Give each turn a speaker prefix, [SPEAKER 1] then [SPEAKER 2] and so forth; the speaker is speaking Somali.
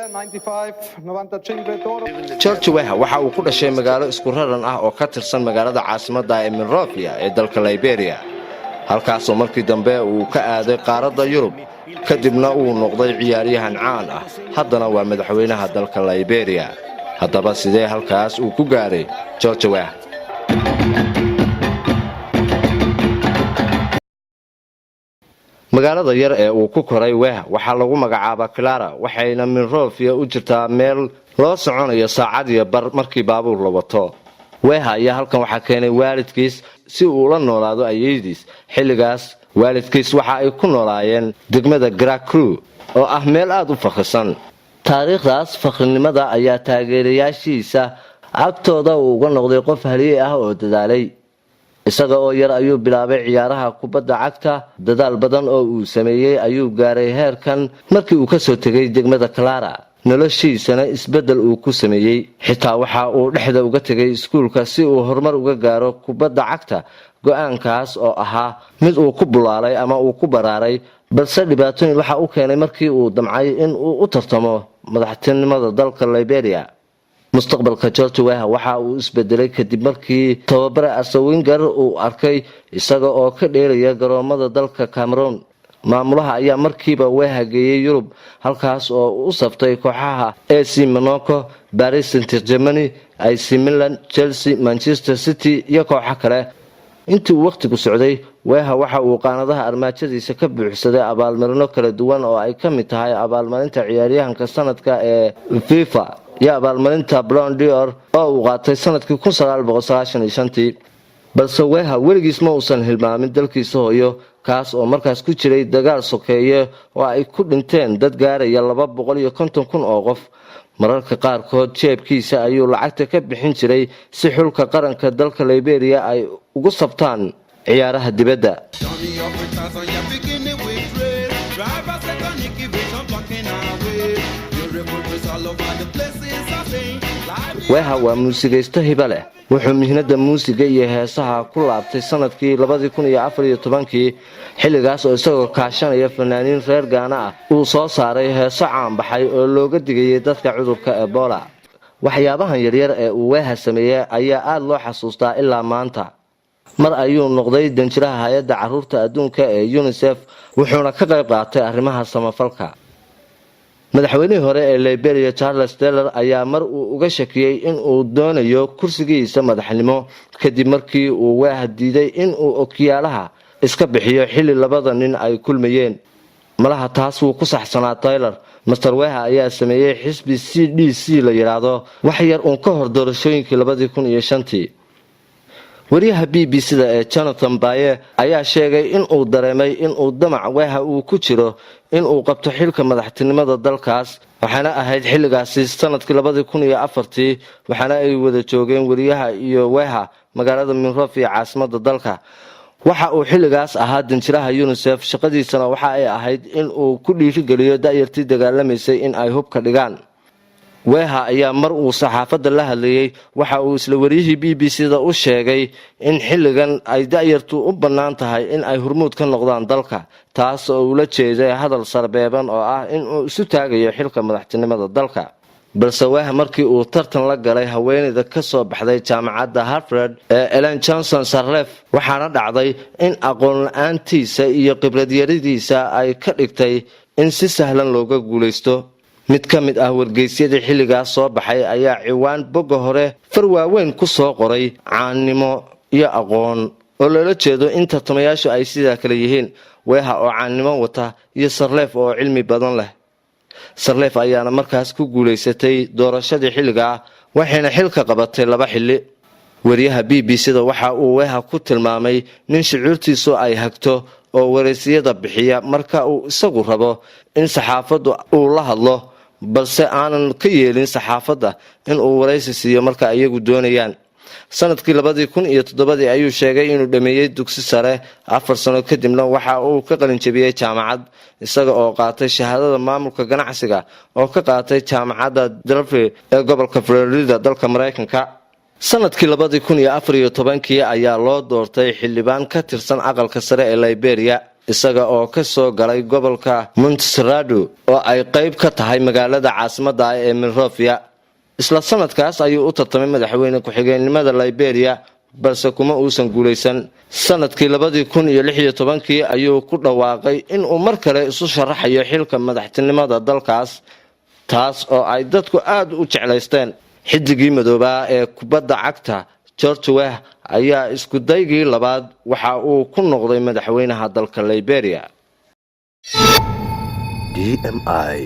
[SPEAKER 1] 95, 95 Toro.
[SPEAKER 2] George Weah waxa uu ku dhashay magaalo isku raran ah oo ka tirsan magaalada caasimadda ee Monrovia ee dalka Liberia, halkaasoo markii dambe uu ka aaday qaaradda Yurub, kadibna uu noqday ciyaaryahan caan ah. Haddana waa madaxweynaha dalka Liberia. Haddaba sidee halkaas uu ku gaaray George Weah? Magaalada yar ee uu ku koray Weah waxaa lagu magacaabaa Clara, waxayna Monrovia u jirtaa meel loo soconayo saacad iyo bar markii baabuur la wato. Weah ayaa halkan waxaa keenay waalidkiis si uu ula noolaado ayeydiis. Xilligaas waalidkiis waxa ay ku noolaayeen degmada Gracru oo ah meel aada u fakrisan. Taariikhdaas fakrinimada ayaa taageerayaashiisa agtooda uu uga noqday qof haliyey ah oo dadaalay. Isaga oo yar ayuu bilaabay ciyaaraha kubadda cagta. Dadaal badan oo uu sameeyey ayuu gaaray heerkan markii uu kasoo tegay degmada Clara, noloshiisana isbeddel uu ku sameeyey. Xitaa waxa uu dhexda uga tegay iskuulka si uu horumar uga gaaro kubadda cagta, go-aankaas oo ahaa mid uu ku bulaalay ama uu ku baraaray. Balse dhibaatooyin waxa u keenay markii uu damcay in uu u tartamo madaxtinimada dalka Liberia. Mustaqbalka George Weah waxa uu isbedelay kadib markii tababare Arsene Wenger uu arkay isaga oo ka dheelaya garoomada dalka Cameroon. Maamulaha ayaa markiiba Weah geeyey Yurub, halkaas oo u saftay kooxaha AC Monaco, Paris Saint Germain, AC Milan, Chelsea, Manchester City iyo kooxo kale. Intii uu wakhtigu socday, Weah waxa uu qaanadaha armaajadiisa ka buuxsaday abaalmarino kala duwan, oo ay ka mid tahay abaalmarinta ciyaaryahanka sanadka ee FIFA iyo abaalmarinta Ballon d'Or oo uu qaatay sanadkii tii. Balse Weah weligiis ma uusan hilmaamin dalkiisa hooyo, kaas oo markaas ku jiray dagaal sokeeye oo ay ku dhinteen dad gaaraya 250,000 oo qof. Mararka qaarkood jeebkiisa ayuu lacagta ka bixin jiray si xulka qaranka dalka Liberia ay ugu sabtaan ciyaaraha dibadda.
[SPEAKER 3] Johnny Africa, so you're beginning with rain. Drivers like a Nicky Vision blocking our way. Beautiful place all over the places I say. Life
[SPEAKER 2] Weah waa muusigaysto hiba leh. Wuxuu mihnada muusiga iyo heesaha ku laabtay sanadkii 2014-kii, xilligaas oo isagoo kaashanaya fanaaniin reer Gaana ah uu soo saaray heeso caanbaxay oo looga digayay dadka cudurka Ebola. Waxyaabahan yaryar ee uu Weah sameeyey ayaa aada loo xasuustaa ilaa maanta. Mar ayuu noqday danjiraha hay-adda caruurta adduunka ee UNICEF, wuxuuna ka qayb qaatay arrimaha samafalka. Madaxweynihii hore ee Liberia, Charles Taylor, ayaa mar uu uga shakiyey in uu doonayo kursigiisa madaxnimo kadib markii uu Weah diiday in uu okiyaalaha iska bixiyo xilli labada nin ay kulmayeen. Malaha taas wuu ku saxsanaa Taylor. Mister Weah ayaa sameeyey xisbi CDC la yidhaahdo wax yar uun ka hor doorashooyinkii 2005-tii. Wariyaha BBC da ee Jonathan Paye ayaa sheegay in uu dareemay inuu damac Weah uu ku jiro in uu qabto xilka madaxtinimada dalkaas. Waxaana ahayd xilligaasi sanadkii 2004-tii, waxaana ay wada joogeen wariyaha iyo Weah magaalada Monrovia, caasimada dalka. Waxa uu xilligaas ahaa danjiraha UNICEF, shaqadiisana waxa ay ahayd in uu ku dhiirigeliyo da'yartii dagaalamaysay in ay hubka dhigaan. Weah ayaa mar uu saxaafadda la hadlayey waxa uu isla wariyihii BBC da u sheegay in xilligan ay da'yartu u bannaan tahay in ay hurmuud ka noqdaan dalka, taas oo ula jeeday hadal sarbeeban oo ah in uu isu taagayo xilka madaxtinimada dalka. Balse Weah markii uu tartan la galay haweeneyda ka soo baxday jaamacadda Harvard ee Ellen Johnson Sirleaf, waxaana dhacday in aqoon la-aantiisa iyo khibradyaradiisa ay ka dhigtay in si sahlan looga guulaysto. Mid ka mid ah wargeysyadii xilligaas soo baxay ayaa ciwaan bogga hore far waaweyn ku soo qoray "Caannimo iyo aqoon", oo loola jeedo in tartamayaashu ay sidaa kale yihiin: Weah oo caannimo wata iyo Sirleaf oo cilmi badan leh. Sirleaf ayaana markaas ku guulaysatay doorashadii xilligaa, waxayna xilka qabatay laba xilli. Wariyaha BBC da waxa uu Weah ku tilmaamay nin shucuurtiisu ay hagto oo wareysiyada bixiya marka uu isagu rabo in saxaafaddu uu la hadlo, balse aanan ka yeelin saxaafadda in uu waraysi siiyo marka iyagu doonayaan. Sanadkii 2007-dii ayuu sheegay inuu dhameeyey dugsi sare. 4 sano kadibna waxa uu ka qalinjabiyey jaamacad, isaga oo qaatay shahaadada maamulka ganacsiga oo ka qaatay jaamacadda Delphi ee gobolka Florida, dalka Maraykanka. Sanadkii 2014-kii ayaa loo doortay xildhibaan ka tirsan aqalka sare ee Liberia. isaga oo ka soo galay gobolka Montserrado oo ay qayb ka tahay magaalada caasimadda ah ee Monrovia. Isla sanadkaas ayuu u tartamay madaxweyne ku-xigeenimada Liberia, balse kuma uusan guulaysan. Sanadkii 2016-kii ayuu ku dhawaaqay inuu mar kale isu sharaxayo xilka madaxtinimada dalkaas, taas oo ay dadku aada u jeclaysteen. Xidigii madoobaa ee kubadda cagta George Weah ayaa isku daygii labaad waxa uu ku noqday madaxweynaha dalka Liberia.
[SPEAKER 4] DMI.